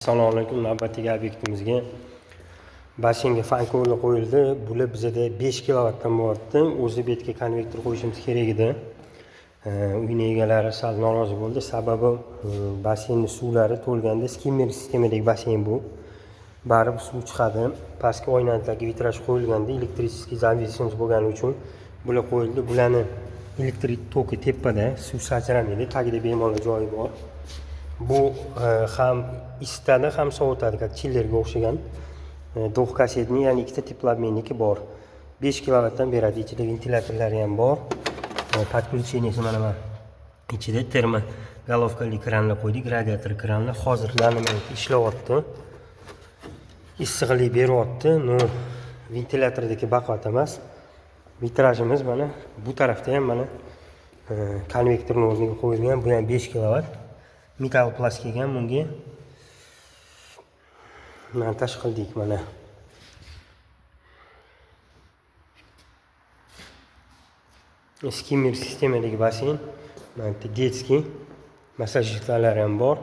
Assalomu alaykum. Navbatdagi obyektimizga basseynga fan qo'yildi. Bular bizada 5 kilovatdan bo'lyapti. O'zi bu yerga konvektor qo'yishimiz kerak edi. Uyni egalari sal norozi bo'ldi. Sababi basseynni suvlari to'lganda skimmer sistemadagi basseyn bu. Baribir suv chiqadi. Pastki oynalarga vitraj qo'yilganda электрический зависимость bo'lgani uchun bular qo'yildi. Bularni elektrik toki tepada, suv sachramaydi, tagida bemalol joyi bor. Bu ham isitadi, ham sovutadi, как chillerga o'xshagan. Двухкассетный, ya'ni ikkita теплообменники bor. 5 kilovatdan beradi. Ichida ventilyatorlari ham bor. Подключениеsi mana ichida termo головкали kranlar qo'ydik, radiator kranlar hozir данный момент ishlayapti. Issiqlik beryapti. Но ventilyatordagi baquvvat emas. Vitrajimiz mana bu tarafda ham mana konvektorni o'rniga qo'yilgan. Bu ham 5 kilovat. Metallplast kelgan bunga. Montaj qildik mana. Skimmer sistemadagi basseyn. Mana bitta детский massajistlar ham bor.